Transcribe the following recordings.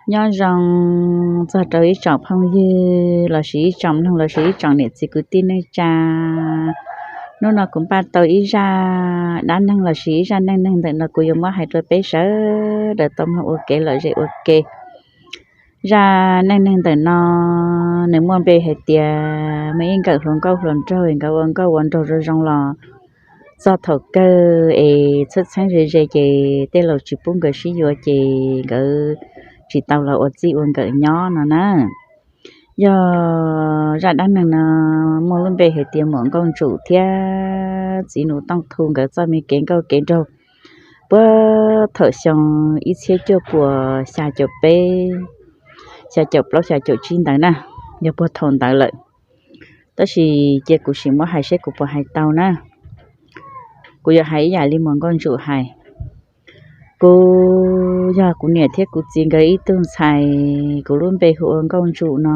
Nyob zoo txog rau ib tsoom phooj ywg lossis ib tsoom mloog lossis ib tsoom niam txiv kwv tij neej tsa. Hnub no kuv npaj tau ib zaj dab neeg lossis ib zaj neej neeg ntawm no kuv yuav muab hais rau peb sawv daws tau mloog ua kev lom zem ua ke. Zaj neej neeg ntawm no nws muaj npe hais tias muaj ib nkawm hluas nkauj hluas nraug, nkawd ua nkauj ua nraug zoo zoo los txog thaum kawg es txheeb txheeb ze ze ces tej laus tsis pub nkawd sib yuav ces nkawd tsis tau los ua txij ua nkawm nyob no na. Yog zaj dab neeg no muaj lub npe hais tias muam Nkauj Ntsum thiab txiv nus Tooj Thu nkawd txoj me kev nkauj kev nraug puag thaum xyoo ib txhiab cuaj puas xya caum peb, xya caum plaub xya caum tsib ntawd na, yog puag thaum ntawd lawm. Tab sis cia kuv sim muab hais seb kuv puas hais tau na. Kuv yuav hais ib yam li muam Nkauj Ntsum hais. Kuv yog kuv niam thiab kuv txiv nkawd ib tug ntxhais, kuv lub npe hu ua Nkauj Ntsum no.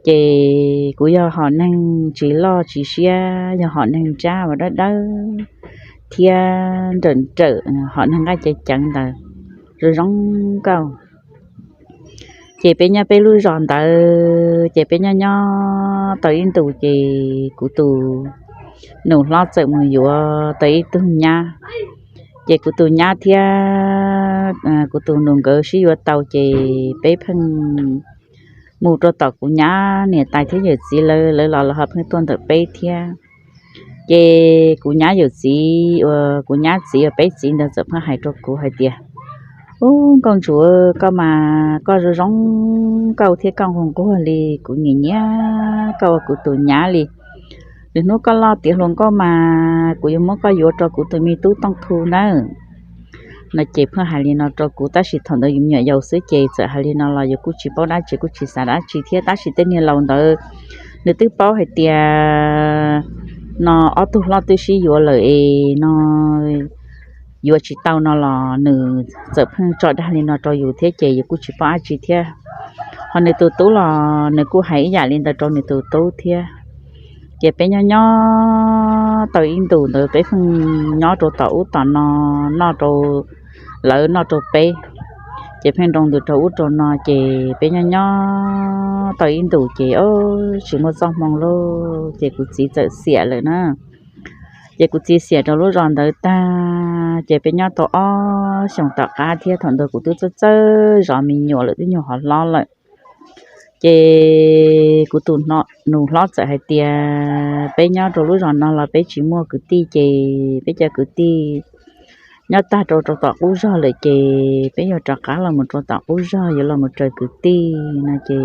Ces kuv yog hom neeg tsis loj tsis siab, yog hom neeg nrab uas dawb dawb thiab nrawm nrawm, hom neeg nqaij ceev ceev ntawd, zoo zoo nkauj. Ces peb nyob peb lub zos ntawd ces peb nyob nyob tau ib ntus ces kuv tus nus hlob txawm mus yuav tau ib tug nyab. Ces kuv tus nyab thiab kuv tus nus nkawd sib yuav tau ces peb pheej mus rau tom kuv nyab niam tais thiab yawm txiv lawv, lawv los lawv ho pheej tuaj ntawm peb thiab. Ces kuv nyab yawm txiv uas kuv nyab txiv uas peb txiv ntawd txawm pheej hais rau kuv hais tias, Ub, Nkauj Ntsum, koj mas koj zoo zoo nkauj thiab koj nquag nquag li, kuv nyiam nyiam koj ua kuv tus nyab li. Lwm hnub koj loj tiav hluas nkauj mas kuv yuav muab koj yuav rau kuv tus me tub Tooj Thu nawb. No ces pheej hais li no rau kuv, tab sis thaum ntawd yus me nyuam yaus xwb ces txawm hais li no los yus kuj tsis paub dab tsi kuj tsis xav dab tsi thiab, tab sis tej niag laus ntawd nws twb paub hais tias no ob tug hlob twb sib yuav lawm es no yuav tsis tau no los nws txawm pheej tso dag li no rau yus thiab ces yus kuj tsis paub dab tsi thiab. Ho nws tus tub los nws kuj hais ib yam li ntawd rau nws tus tub thiab. Ces peb nyob nyob tau ib ntus ntawd peb pheej nyob rau tom ub tom no, noj rau lawv noj rau peb, ces pheej nroo ntws rau ub rau no ces peb nyob nyob tau ib ntus ces tsis muaj txoj hmoo lauj ces kuv txiv txawm xiam lawm na. Ces kuv txiv xiam rau lub zos ntawd tag ces peb nyob tau ob xyoos tom qab thiab, thaum ntawd kuv twb txawj txawj zov me nyuam lawm, twb nyuag hov hlob lawm. Ces kuv tus nus hlob txawm hais tias peb nyob rau lub zos no los peb tsis muaj kwv tij ces peb cov kwv tij nyob tag rau rau tom qub zog lawm ces peb yuav rov qab los mus rau tom qub zog yuav los mus raws kwv tij no ces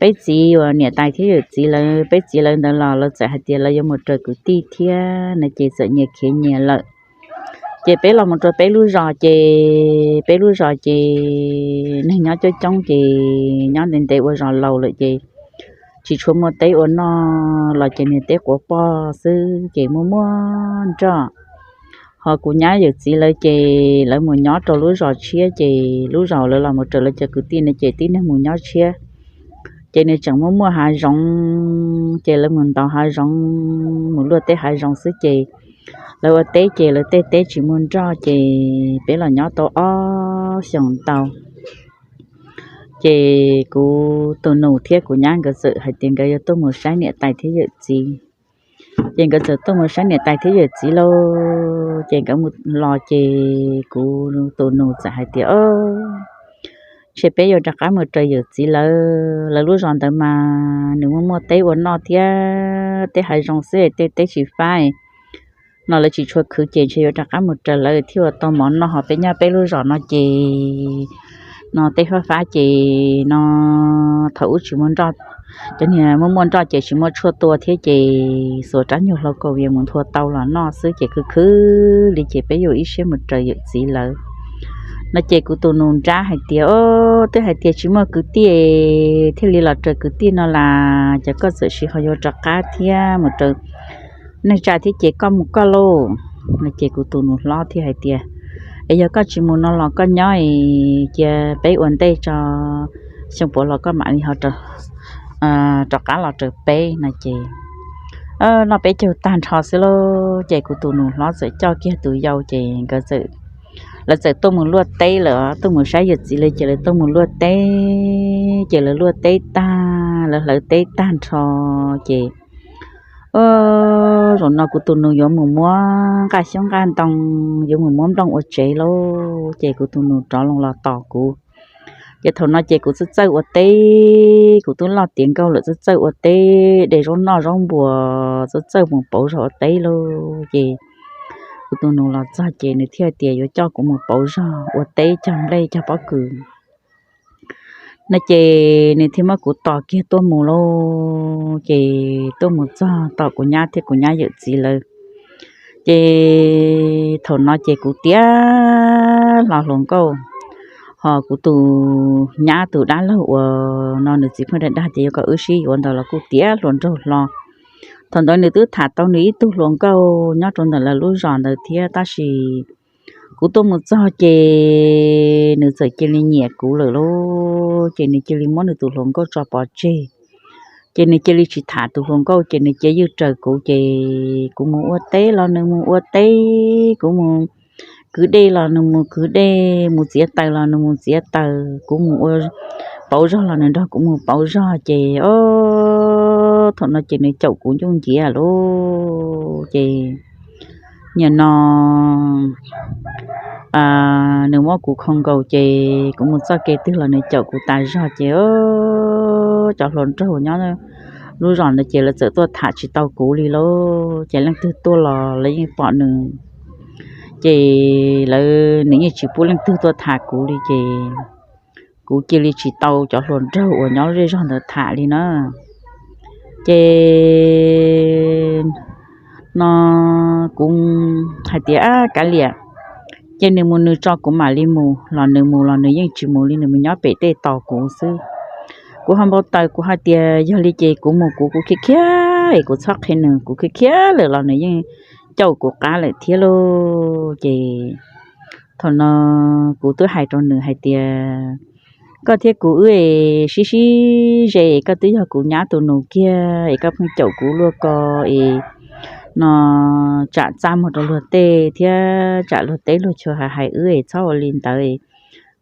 peb txiv uas niam tais thiab yawm txiv lawv, peb txiv lawv ntawd los lawv txawm hais tias lawv yuav mus raws kwv tij thiab no ces txawm nyias khiav nyias lawm. Ces peb los mus rau peb lub zos ces peb lub zos ces neeg nyob coob coob ces nyob ntev ntev ua zos laus lawm ces tsis tshua muaj teb ua noj los ces niag teb quav poj xwb ces muaj muaj nroj. Ho kuv nyab yawm txiv lawv ces lawv mus nyob rau lub zos tshiab ces lub zos lawv los mus raws lawv cov kwv tij no ces tib neeg mus nyob tshiab. Ces nws tseem muaj muaj hav zoov ces lawv mus ntaus hav zoov mus luaj teb hav zoov xwb ces lawv ua teb ces lawv tej teb tsis muaj nroj ces peb los nyob tau ob xyoos ntau. Ces kuv tus nus thiab kuv nyab nkawd txawm hais tias nkawd yuav tuaj mus saib niam tais thiab yawm txiv. Ces nkawd txawm tuaj mus saib niam tais thiab yawm txiv lauj. Ces nkawd mus los ces kuv tus nus txawm hais tias, Ntshe peb yuav rov qab mus raws yawm txiv lawv, lawv lub zos ntawd mas nws muaj muaj teb ua noj thiab tej hav zoov xwb tej teb tsis fab no lawv tsis tshua khwv ces ntshe yuav rov qab mus raws lawv thiaj ua tau mov noj. Ho peb nyob peb lub zos no ces no teb fab fab ces no thaum ub tsis muaj nroj, cov niag muaj muaj nroj ces tsis muaj tshuaj tua thiab ces xuas rab nyuag hlau covid mus nthua tau los noj xwb ces khwv khwv li ces peb yuav ib siab mus raws yawm txiv lawv. No ces kuv tus nus nrab hais tias, Twb hais tias tsis muaj kwv tij thiaj li los raws kwv tij no las, ces koj txawm sis ho yuav rov qab thiab mus raws neej tsa thiab ces koj mus koj lauj. No ces kuv tus nus hlob thiaj hais tias, Es yog koj tsis mus no los koj nyob es cia peb ua ntej tso, xyoo puav los koj mam li ho rov qab los raws peb no ces noj peb caug tag nrho xwb lauj. Ces kuv tus nus hlob txawm coj kiag tus yau ces nkawd txawm lawv txawm tuaj mus luaj teb lawm, tuaj mus saib yawm txiv lawv ces lawv tuaj mus luaj teb, ces lawv luaj teb tag, lawv hlawv teb tag nrho, ces zaum no kuv tus nus yuav mus muab nqaj xyoob nqaj ntoo, yuav mus muab nplooj ua tsev lauj, ces kuv tus nus rov loo los tos kuv. Ces thaum no ces kuv txawj txawj ua teb, kuv twb loj tiav nkauj lawm, txawj txawj ua teb, de zaub noj zaub npuas, txawj txawj mus pauv zog ua teb lauj. Ces kuv tus nus los txog ces nws thiaj tias yuav coj kuv mus pauv zog ua teb cog nplej cog pob kws no, ces nws thiaj muab kuv tos kiag tuaj mus lauj. Ces tuaj mus txog tom kuv nyab thiab kuv nyab yawm txiv lawv, ces thaum no ces kuv tiav hlo hluas nkauj, ho kuv tus nyab tus dab laug uas no nws txiv pheej dag dag tias yuav kom wb sib yuav ntawd los kuj tiav hluas nraug hlo. Thaum ntawd nws twb tham tau nws ib tug hluas nkauj nyob rau ntawm lawv lub zos ntawd thiab, tab sis kuv tuaj mus txog ces nws txawm cia li nyiam kuv lawm lauj, ces nws cia li muab nws tus hluas nkauj tso pov tseg, ces nws cia li tsis tham tus hluas nkauj, ces nws cia ywj raws kuv, ces kuv mus ua teb los nws mus ua teb, kuv mus kwv dej los nws mus kwv dej, mus txiav taws los nws mus txiav taws, kuv mus ua pauv zog los nws nrog kuv mus pauv zog, ces o, thaum no ces nws caum kuv ncuj nciav lauj, ces nim no nws muab kuv khoo nkaus, ces kuv mus txoj kev twg los nws caum kuv tas zog, ces cov hluas nraug nyob lub zos ntawd ces lawv txawm tuaj tham tsis tau kuv li lauj, ces leej twg tuaj los lawv yeej pom nws, ces lawv, nws yeej tsis pub leej twg tuaj tham kuv li, ces kuv cia li tsis tau cov hluas nraug uas nyob zej zog ntawd tham li na. Ces no kuv hais tias, Ab, kav liam, ces nws mus nws tso kuv mam li mus, los nws mus los nws yeej tsis mus li, nws mus nyob pem tej tos kuv xwb. Kuv ho npau taws, kuv hais tias yog li ces kuv mus kuv, kuv khiav khiav es kuv txhob qhia nws, kuv khiav khiav lawm los nws yeej caum kuv qab lawm thiab lauj. Ces thaum no kuv twb hais rau nws hais tias, Koj thiab kuv wb es sib sib ze es koj twb yog kuv nyab tus nus kiag es koj pheej caum kuv luaj ko es no tsam txaj muag rau luag tej thiab tsam luag teb luag chaw hais hais wb es txhob ua li ntawd.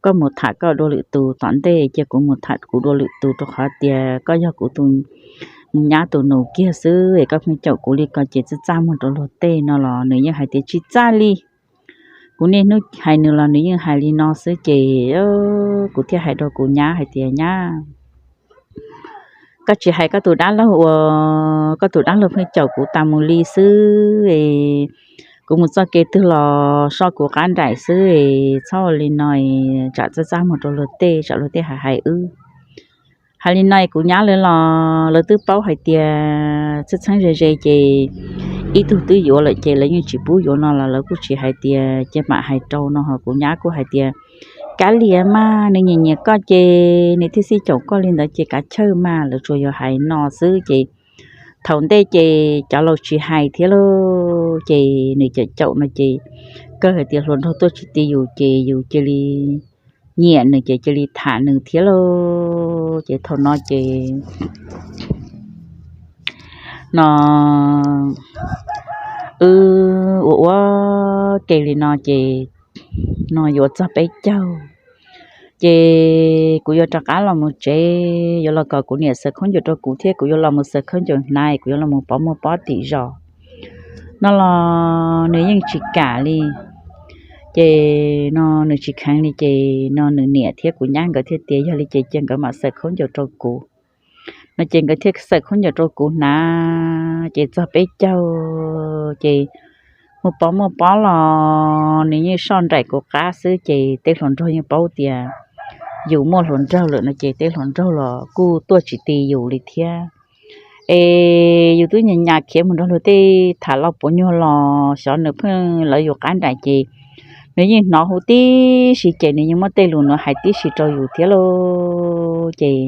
Koj mus tham koj dua lwm tus, tom ntej cia kuv mus tham kuv dua lwm tus, rau qhov tias koj yog kuv tus nyab tus nus kiag xwb es koj pheej caum kuv li ko ces txaj txaj muag rau luag tej no los nws yeej hais tias tsis txaj li. Kuv niaj hnub hais nws los nws yeej hais li no xwb, ces kuv thiaj hais rau kuv nyab hais tias, Nyab, koj tsis hais koj tus dab laug uas koj tus dab laug pheej caum kuv tas mus li xwb es kuv mus txoj kev twg los soj kuv qab nraim xwb es txhob ua li no es tsam txaj txaj muag rau luag tej, tsam luag tej hais hais wb. Hais li no es kuv nyab lawv los lawv twb paub hais tias txheeb txheeb ze ze ces ib tug twb yuav lawm ces lawv yeej tsis pub yuav no los lawv kuj tsis hais tias cia mam hais rau no, ho kuv nyab kuj hais tias, Kav liam mas, nws nyiam nyiam koj ces nws thiaj xij caum koj li ntawd ces kav chawj mas, lawv tsuas yog hais no xwb ces thaum ntej ces cov laus tsis hais thiab lauj, ces nws caum caum no ces kawg hais tias hluas nraug tuaj tsis ti yus ces yus cia li nyiam nws ces cia li tham nws thiab lauj. Ces thaum no ces no wb ua ua ke li no ces no yuav txog peb caug ces kuv yuav rov qab los mus tsev, yuav los kom kuv niam xaws khaub ncaws rau kuv thiab kuv yuav los mus xaws khaub ncaws hnav, kuv yuav los mus pov muag pob tim zos no los nws yeej tsis kam li. Ces no nws tsis kheev li ces no nws niam thiab kuv nyab nkawd thiaj tias yog li ces cia nkawd mam xaws khaub ncaws rau kuv no ces nkawd thiaj xaws khaub ncaws rau kuv hnav. Ces txog peb caug ces mus pov muag pob los nws yeej soj nraim kuv qab xwb ces tej hluas nraug yeej paub tias yus muaj hluas nraug lawm no ces tej hluas nraug los kuj tuaj tsis ti yus li thiab. Es yus twb nyas nyas khiav mus nrog luag tej tham lauj puav nyuag los xyov nws pheej lawv yus qab nraim ces nws yeej hnov huv tib si ces nws yeej muab tej lus no hais tib si rau yus thiab lauj. Ces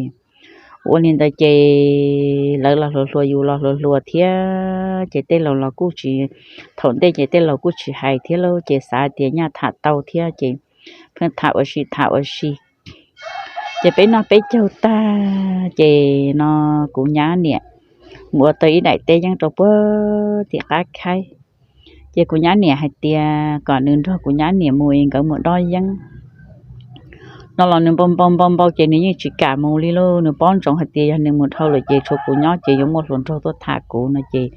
ua li ntawd ces lawv los hluas hluas yus los hluas hluas thiab ces tej laus los kuj tsis, thaum ntej ces tej laus kuj tsis hais thiab lauj ces xav tias nyaj tham tau thiab ces pheej tham ua si tham ua si. Ces peb noj peb caug tag ces no kuv nyab niam mus ua tau ib daim teb yeeb rau puag tim qab khaib. Ces kuv nyab niam hais tias kom nws nrog kuv nyab niam mus es nkawd mus dob yeeb no los nws npau npau npau npau ces nws yeej tsis kam mus li lauj. Nws paub ntsoov hais tias yog nws mus dhau lawm ces tshuav kuv nyob ces yuav muaj hluas nraug tuaj tham kuv no ces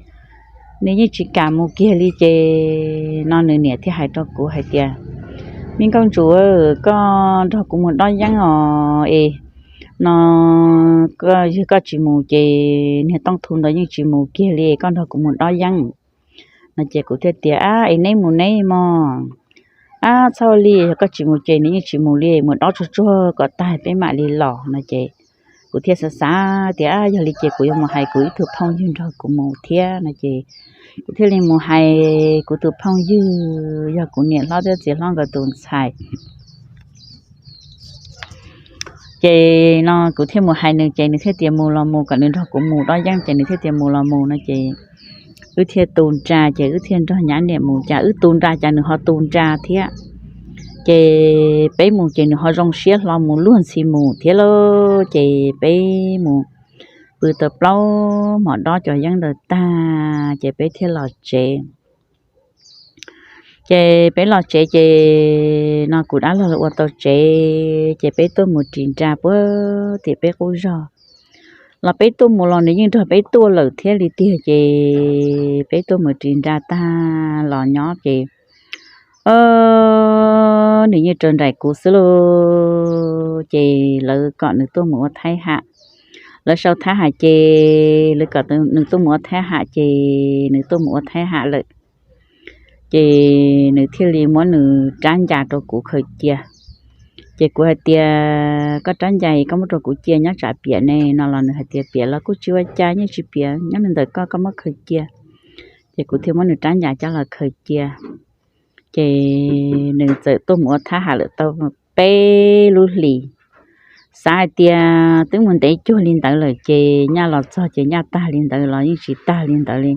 nws yeej tsis kam mus kiag li. Ces no nws niam thiaj hais rau kuv hais tias, Me nkauj ntsuag, koj nrog kuv mus dob yeeb os es no, yog koj tsis mus ces niag Tooj Thu ntawd yeej tsis mus kiag li, koj nrog kuv mus dob yeeb no ces kuv thiaj tias, Ab, es neb mus neb mog. Ab, txhob li, yog koj tsis mus ces nws yeej tsis mus li, mus dob tsuag tsuag kom tag peb mam li los no ces kuv thiaj xav xav tias, Ab, yog li ces kuv yuav mus hais kuv ib tug phooj ywg nrog kuv mus thiab no ces kuv thiaj li mus hais kuv tus phooj ywg yog kuv niam hlob thiab txiv hlob nkawd tus ntxhais. Ces no kuv thiaj mus hais nws ces nws thiaj tias mus los mus, kom nws nrog kuv mus dob yeeb ces nws thiaj tias mus los mus no ces wb thiaj tu nra ces wb thiaj nrog nyab niam mus. Cas wb tu nra cas nws ho tu nra thiab. Ces peb mus ces nws ho zoo siab hlo mus luag ntxhi mus thiab lauj. Ces peb mus pw tau plaub hmos dob cov yeeb ntawd tag ces peb thiaj los tsev. Ces peb los tsev ces no kuv dab laug los ua tau tsev ces peb tuaj mus ris nra puag tim peb qub zog los peb tuaj mus los nws yeej nrog peb tuaj lawm thiab li tiag. Ces peb tuaj mus ris nra tag los nyob ces nws yeej raws nraim kuv xwb lauj. Ces lawv kom nws tuaj mus ua Thaib Ham, lawv sau Thaib Ham ces lawv kom nws tuaj mus ua Thaib Ham ces nws tuaj mus ua Thaib Ham lawm. Ces nws thiaj li muab nws rab ncas rau kuv khaws cia. Ces kuv hais tias, Koj rab ncas koj muab rau kuv cia nyob tsam piam ne no los nws hais tias, Piam los kuj tsis ua cas, yeej tsis piam, nyob li ntawm koj, koj muab khaws cia. Ces kuv thiaj muab nws rab ncas coj los khaws cia. Ces nws txawm tuaj mus ua Thaib Ham lawm tau peb lub hlis. Xav hais tias twb mus ntev cuag li ntawd lawm ces nyaj los txog ces nyaj tag li ntawd los yeej tsis tag li ntawd li.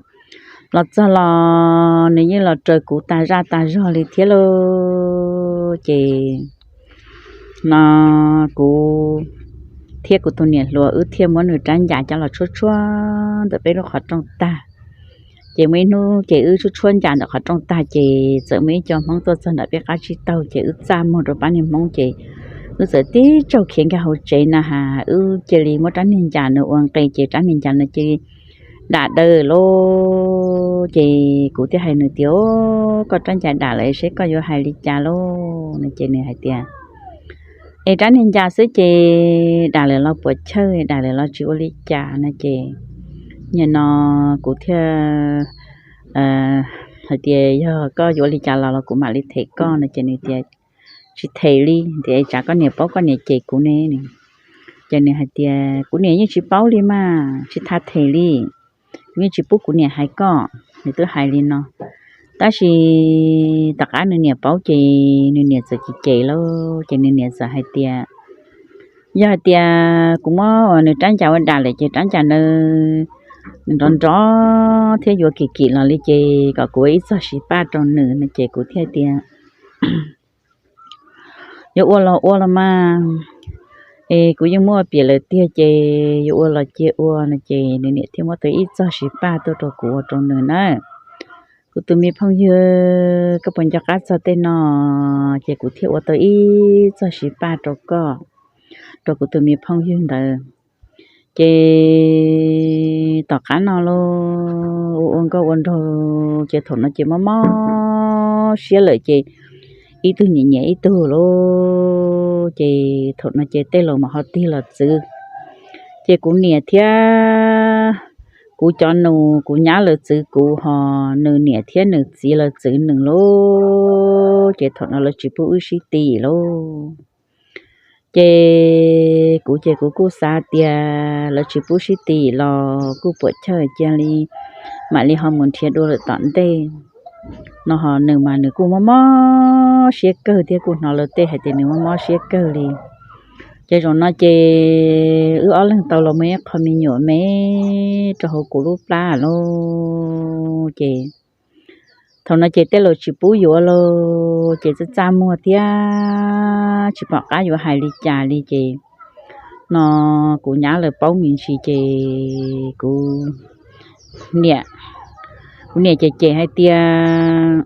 Los txog los nws yeej los raws kuv tag zaj tag zog li thiab lauj. Ces no kuv thiab kuv tus niam hluas wb thiaj muab nws rab ncas coj los tshuab tshuab ntawm peb lub qhov rooj tag. Ces muaj ib hnub ces wb tshuab tshuab ncas ntawm qhov rooj tag ces txawm muaj ib co Hmoob tuaj txog ntawm peb qab tsib taug ces wb txaj muag rau pab niag Hmoob ces wb txawm tib tsaug khiav nkag hauv tsev na has, wb cia li muab rab niag ncas nws ua nqe ces rab niag ncas nws cia li dam daws lauj. Ces kuv thiaj hais nws tias, Koj rab ncas dam lawm seb koj yuav hais li cas lauj? No ces nws hais tias, Es rab niag ncas xwb ces dam lawm los puas chawj, dam lawm los tsis ua li cas no ces nim no kuv thiaj hais tias, Yog koj yuav ua li cas los los kuv mam li them koj no ces nws tias, Tsis them li. Tias, Tsam koj niam paub koj niam cem kuv ne. Ces nws hais tias, Kuv niam yeej tsis paub li mas tsis tas them li, kuv yeej tsis pub kuv niam hais koj. Nws twb hais li no. Tab sis tom qab nws niam paub ces nws niam txawm cem cem lauj. Ces nws niam txawm hais tias, Yog hais tias kuv muab nws rab ncas ua dam lawm ces rab ncas nws nrov nrov thiab yuav kim kim los li ces kom kuv ua ib txog siv paj rau nws no ces kuv thiaj tias, Yuav ua los ua los mas, es kuv yeej muab ua piam lawm tiag ces yuav ua los cia ua no ces nws niam thiaj muab tau ib txog siv paj tuaj rau kuv ua rau nws na. Kuv tus me phooj ywg, koj puas nco qab txog tej no? Ces kuv thiaj ua tau ib txog siv paj rau koj, rau kuv tus me phooj ywg ntawd. Ces tom qab no lauj, ua ua nkauj ua nraug ces thaum no ces mob mob siab lawm ces ib tug nyiam nyiam ib tug lauj. Ces thaum no ces tej laus mas ho tig los txwv. Ces kuv niam thiab kuv cov nus, kuv nyab lawv txwv kuv, ho nws niam thiab nws txiv lawv txwv nws lauj. Ces thaum no lawv tsis pub wb sib tim lauj. Ces kuv ces kuv kuj xav tias lawv tsis pub sib tim los kuj puam chawj cia li mam li ho mus nrhiav dua lawm tom ntej no. Ho nws mas nws kuj mob mob siab kawg thiab, kuj hnov lawv tej hais tias nws mob mob siab kawg li. Ces zaum no ces wb ob leeg tau los muaj ib qho me nyuam me rau hauv kuv lub plab lauj. Ces thaum no ces tej laus tsis pub yuav lauj, ces txaj txaj muag thiab tsis pom qab yuav hais li cas li. Ces no kuv nyab lawv paub me ntsis ces kuv niam Kuv niam cem cem hais tias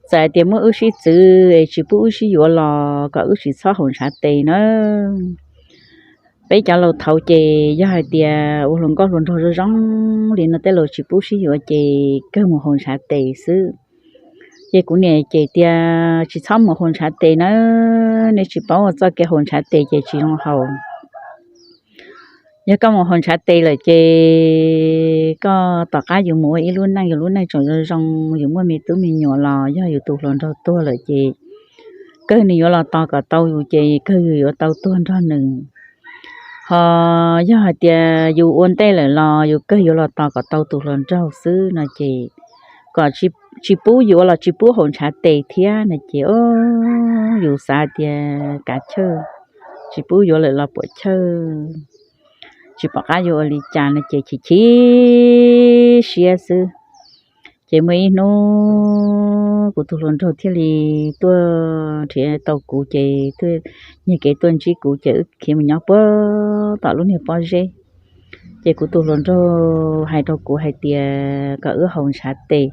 txawm hais tias muab wb sib txwv es tsis pub wb sib yuav los kom wb tsis txhob haus ntshav tes na. Peb cov laus thaud ces yog hais tias ua hluas nkauj hluas nraug zoo zoo li no tej laus tsis pub sib yuav ces kawg mus haus ntshav tes xwb. Ces kuv niam cem tias tsis txhob mus haus ntshav tes na, nej tsis paub ua txoj kev haus ntshav tes ces tsis zoo haus. Yog koj mus haus ntshav tes lawm ces koj tom qab yus mus ua ib lub neej, yus lub neej tseem zoo zoo, yus muaj me tub me nyuam los yog yus tus hluas nraug tuag lawm ces kawg nws yuav los tos kom tau yus ces kawg yus yuav tau tuag nrog nws. Ho yog hais tias yus ua ntej lawm los yus kawg yuav los tos kom tau tus hluas nraug xwb no ces kom tsis pub yuav los tsis pub haus ntshav tes thiab no ces yus xav tias kav chawj, tsis pub yuav lawm los puam chawj, tsis pom qab yuav ua li cas no ces chim chim siab xwb. Ces muaj ib hnub kuv tus hluas nraug thiaj li tuaj nrhiav tau kuv ces nyiag kev tuaj ntsib kuv ces wb khiav mus nyob puag tom lub niag pob zeb. Ces kuv tus hluas nraug hais rau kuv hais tias kom wb haus ntshav tes.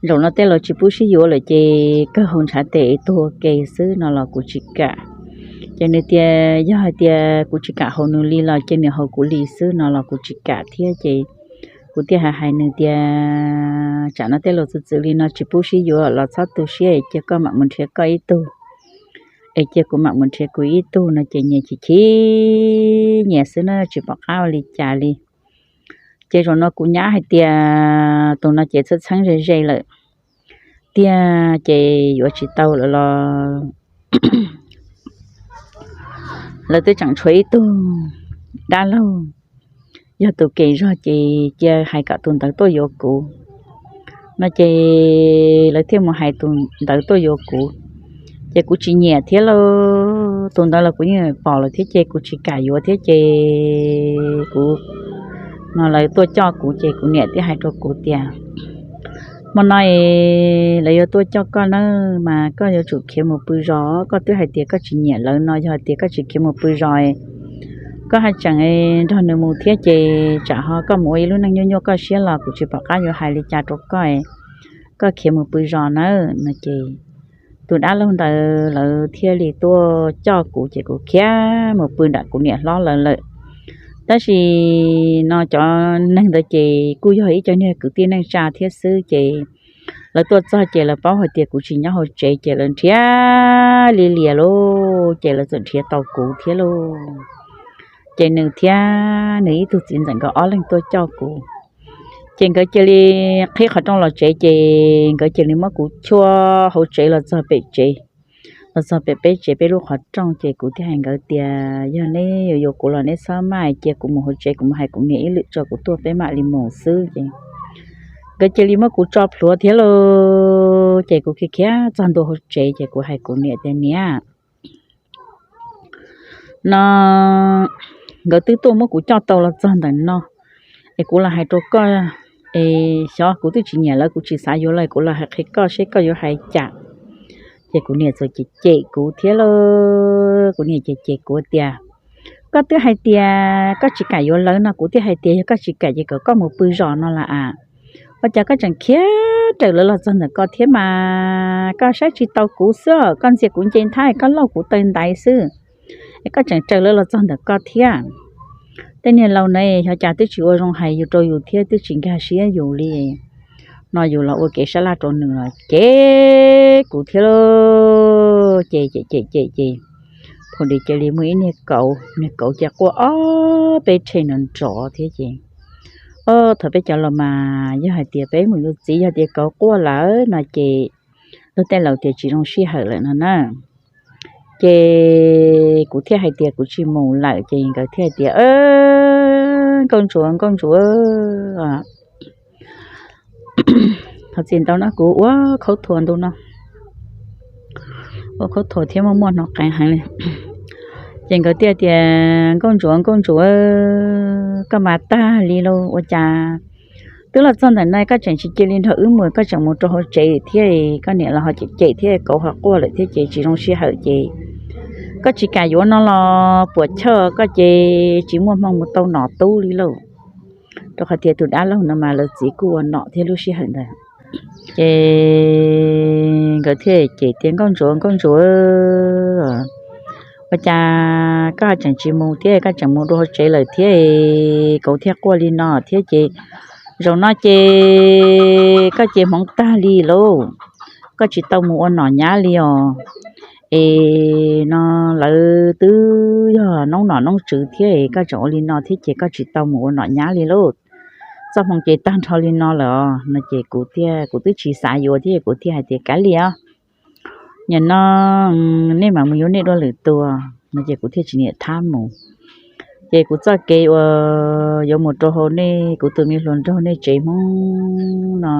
Zaum no tej laus tsis pub sib yuav lawm ces kawg haus ntshav tes es tuag ua ke xwb no los kuv tsis kam. Ces nws tias yog hais tias kuv tsis kam haus nws li los cia nws haus kuv li xwb no los kuv tsis kam thiab ces kuv thiaj hais hais nws tias tsam no tej laus txwv txwv li no tsis pub sib yuav los txhob tu siab es cia koj mam mus nrhiav koj ib tug, es cia kuv mam mus nrhiav kuv ib tug no ces nyias chim chim nyias xwb na tsis pom qab ua li cas li. Ces zaum no kuv nyab hais tias tus no ces txheeb txheeb ze ze lawm tiag ces yuav tsis tau lawm los lawv twb tseem tshuav ib tug dab laug, yog tus kem zog ces cia hais kom tus ntawd tuaj yuav kuv no ces lawv thiaj mus hais tus ntawd tuaj yuav kuv. Ces kuv tsis nyiam thiab lauj, tus ntawd los kuv yeej pom lawm thiab ces kuv tsis kam yuav thiab ces kuv, no lawv tuaj coj kuv ces kuv niam thiaj hais rau kuv tias hmo no es lawv yuav tuaj coj koj na, mas koj yuav tsum khiav mus pw zos. Koj twb hais tias koj tsis nyiam lawv no, yog hais tias koj tsis khiav mus pw zos, koj haj tseem nrog nws mus thiab ces tsam ho koj mus ua ib lub neej nyuaj nyuaj koj siab los kuv tsis pom qab yuav hais li cas rau koj, koj khiav mus pw zos nawb no ces tus dab laug ntawd lawv thiaj li tuaj coj kuv ces kuv khiav mus pw nram kuv niam hlob lawv lawm. Tab sis no cov neeg ntawd ces kuj yog ib co niag kwv tij neej tsa thiab xwb ces lawv tuaj txog ces lawv paub hais tias kuv tsis nyob hauv tsev ces lawv nrhiav li lias lauj, ces lawv txawm nrhiav tau kuv thiab lauj. Ces nws thiab nws ib tug txiv ntxawm nkawd ob leeg tuaj coj kuv. Ces nkawd cia li qhib qhov rooj los tsev ces nkawd cia li muab kuv chuab hauv tsev los txog pem tsev, los txog pem peb tsev peb lub qhov rooj ces kuv thiaj hais nkawd tias yog neb yuav yuav kuv los neb txhob maj, cia kuv mus hauv tsev kuv mus hais kuv niam ib lwm tso kuv tuaj peb mam li mus xwb ces nkawd cia li muab kuv tso plhuav thiab lauj. Ces kuv khiav khiav txog ntua hauv tsev ces kuv hais kuv niam tias niam, no nkawd twb tuaj muab kuv coj tau los txog ntawm no es kuv los hais rau koj es xyov kuv twb tsis nyiam lawv kuv tsis xav yuav lawv kuv los hais qhia koj seb koj yuav hais cas. Ces kuv niam txawm cem cem kuv thiab lauj, kuv niam cem cem kuv tias koj twb hais tias koj tsis kam yuav lawv no kuv thiaj hais tias yog koj tsis kam ces kom koj mus pw zos no las as. Ua cas koj tseem khiav raws lawv los txog ntawm ko thiab mas koj saib tsis taus kuv xwb, koj ntxias kuv nce nthab koj lauj kuv taw ntaiv xwb es koj tseem raws lawv los txog ntawm ko thiab. Tej niag laus na xyov cas twb tsis ua zoo hais yus rau yus thiab twb tsis nkag siab yus li no yus los ua kev sab laj rau nws los cem kuv thiab lauj. Ces cem cem cem ces thaum ntawd cia li muaj ib niag kauv, niag kauv cia quaj ob peb rhe nrov nrov thiab ces o thaum peb cov laus mas yog hais tias peb mus yuav txiv yog tias kauv quaj lawm no ces luag tej laus tias tsis zoo sij hawm lawm no na. Ces kuv thiaj hais tias kuv tsis mus lawm ces nkawd thiaj hais tias nkauj ntsuav nkauj ntsuav, thov txim ntau no kuv ua khaub thuas ntu no, ua khaub thuas thiab muaj muaj hnov qeev heev li. Ces nkawd thiaj tias nkauj ntsuav nkauj ntsuav, koj mas tag li lauj, ua cas twb los txog ntawm no koj tseem tsis cia li nrog wb mus, koj tseem mus rau hauv tsev thiab, koj niam los ho cem cem thiab kauv ho quaj lawm thiab ces tsis zoo sij hawm ces koj tsis kam yuav no los puam chawj koj ces tsis muaj hmoo mus tau nom tub li lauj. Rau qhov tias tus dab laug no mas lawv txiv kuj ua nom thiab lub sij hawm ntawd. Ces nkawd thiaj cem tias, Nkauj Ntsuav, Nkauj Ntsuav, ua cas koj tseem tsis mus thiab, koj tseem mus dua hauv tsev lawm thiab, kauv thiaj quaj li no thiab ces zaum no ces koj ces hmoov tag li lauj, koj tsis tau mus ua nom nyab li os. Es no lawv twb yog noob nom noob tswv thiab, koj tseem ua li no thiab ces koj tsis tau mus ua nom nyab li lauj. Txoj hmoo ces tag nrho li no lawm os. No ces kuv thiaj, kuv twb tsis xav yuav thiab, kuv thiaj hais tias, Kav liam os, nim no nej mam mus yuav nej dua lwm tus. No ces kuv thiaj tsis niam thab mus. Ces kuv txoj kev uas yuav mus rau hauv nej, kuv tus me hluas nraug nej tsev Hmoob no,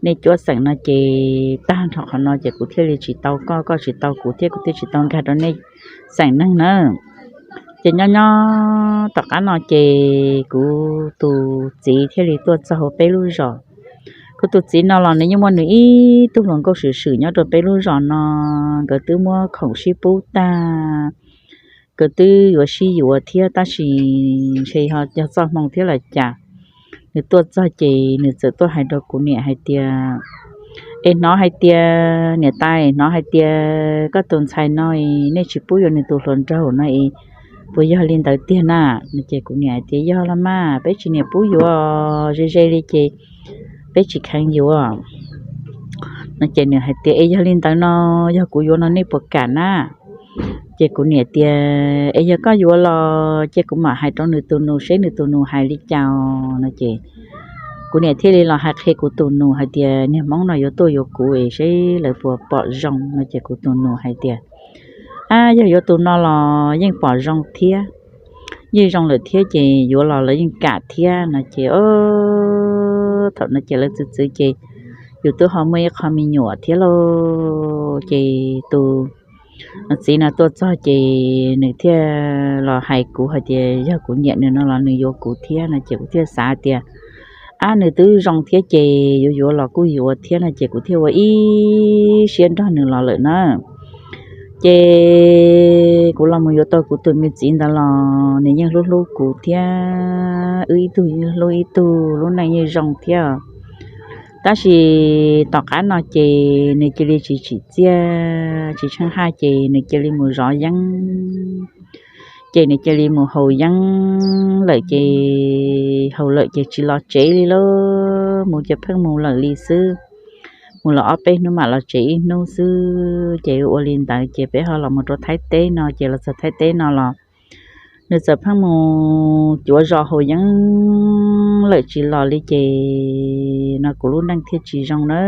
nej cuab xeem no ces tag nrho qhov no ces kuv thiaj li tsis tau koj, koj tsis tau kuv thiab kuv thiaj tsis tau nkag rau nej xeem neeg na. Ces nyob nyob tom qab no ces kuv tus txiv thiaj li tuaj txog hauv peb lub zos. Kuv tus txiv no los nws yeej muaj nws ib tug hluas nkauj swm swm nyob rau peb lub zos no, nkawd twb muab khoom sib pub tag, nkawd twb yuav sib yuav thiab tab sis ntshe ho yog txoj hmoo thiab los cas, nws tuaj txog ces nws txawm tuaj hais rau kuv niam hais tias, Es hnov hais tias, niam tais, hnov hais tias koj tus ntxhais no nej tsis pub yuav nws tus hluas nraug no es puas yog li ntawd tiag na? No ces kuv niam hais tias, Yog los mas, peb tsis niam pub yuav, ze ze li ces peb tsis kheev yuav. No ces nws hais tias, Es yog li ntawd no, yog kuv yuav no nej puas kam na? Ces kuv niam tias, Es yog koj yuav los ces kuv mam hais rau nws tus nus seb nws tus nus hais li cas. No ces kuv niam thiaj li los hais qhia kuv tus nus hais tias, Niag Hmoob no yuav tuaj yuav kuv es seb lawv puas pom zoo. No ces kuv tus nus hais tias, Ab, yog yuav tus no los yeej pom zoo thiab, yeej zoo lawm thiab ces yuav los lawv yeej kam thiab. No ces thaum no ces lawv txwv txwv ces yus twb ho muaj ib qho me nyuam thiab lauj. Ces tus txiv no tuaj txog ces nws thiaj los hais kuv hais tias yog kuv nyiam nws no los nws yuav kuv thiab. No ces kuv thiaj xav tias, Ab, nws twb zoo thiab ces yuav yuav los kuj yuav thiab. No ces kuv thiaj ua ib siab nrog nws los lawm na. Ces kuv los mus yuav tau kuv tus me txiv ntawd los nws yeej hlub hlub kuv thiab, wb ib tug yeej hlub ib tug, lub neej yeej zoo thiab. Tab sis tom qab no ces nws cia li tsis tsim txiaj tsis tsheej haj ces nws cia li mus zov yeeb. Ces nws cia li mus haus yeeb lawm ces haus lawm ces tsis los tsev li lauj, mus ces pheej mus lawm li xwb. Mus los ob peb hnub mam los tsev ib hnub xwb. Ces ua li ntawd ces peb ho los mus rau Thaib teb no, ces los txog Thaib teb no los nws txawm pheej mus cuav zos haus yeeb lawm tsis los li ces no kuv lub neej thiaj tsis zoo na.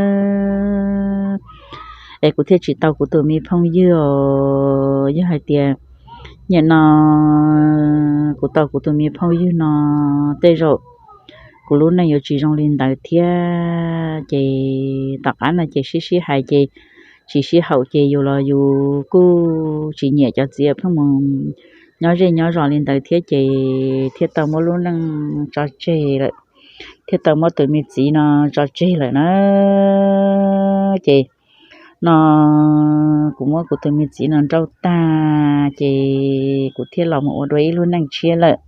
Es kuv thiaj tsis tau kuv tus me phooj ywg os. Yog hais tias nim no kuv tau kuv tus me phooj ywg no, tej zaum kuv lub neej yuav tsis zoo li ntawd thiab. Ces tom qab no ces sib sib hais ces tsis sib haum ces yus los yus kuj tsis nyiam cov txiv pheej mus nyob zej nyob zos li ntawd thiab ces thiaj tau muab lub neej tso tseg lawm, thiaj tau muab tus me txiv no tso tseg lawm na. Ces no kuv muab kuv tus me txiv no nrauj tag ces kuv thiaj los mus ua dua ib lub neej tshiab lawm.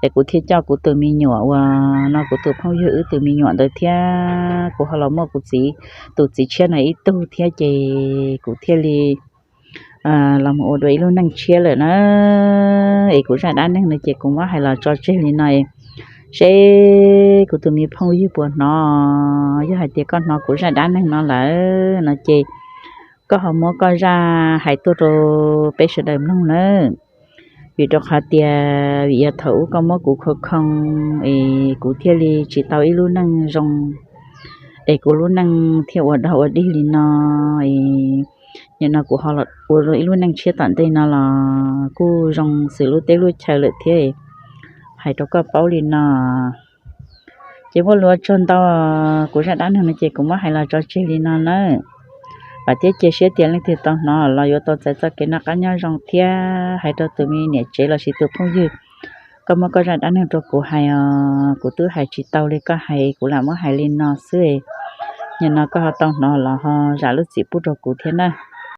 Es kuv thiaj coj kuv tus me nyuam uas no kuv tus phooj ywg wb tus me nyuam ntawd thiab kuv ho los muaj kuv txiv, tus txiv tshiab no ib tug thiab ces kuv thiaj li los mus ua dua ib lub neej tshiab lawm na. Es kuv zaj dab neeg no ces kuv muab hais los tso tseg li no, seb kuv tus me phooj ywg puas hnov. Yog hais tias koj hnov kuv zaj dab neeg no lawm no ces koj ho muab koj zaj hais tuaj rau peb sawv daws mloog nawb. Vim rau qhov tias vim yog thaum ub koj muab kuv khoo khoo es kuv thiaj li tsis tau ib lub neej zoo, es kuv lub neej thiaj ua dog ua dig li no. Nim no kuv ho los ua ib lub neej tshiab tom ntej no los kuj zoo xws lub teb lub chaw lawm thiab, hais rau koj paub li no. Ces muaj lus ua tsaug ntau, kuv zaj dab neeg no ces kuv muab hais los tso tseg li no nawb. Vam thiab cia siab tias leej twg tau hnov los yuav tau txais txoj kev noj qab nyob zoo thiab. Hais rau tus me niam tsev lossis tus phooj ywg, koj muab koj zaj dab neeg rau kuv hais os, kuv twb hais tsis tau li koj hais, kuv lam muab hais li no xwb. Nim no koj ho tau hnov los ho zam lub txim pub rau kuv thiab na.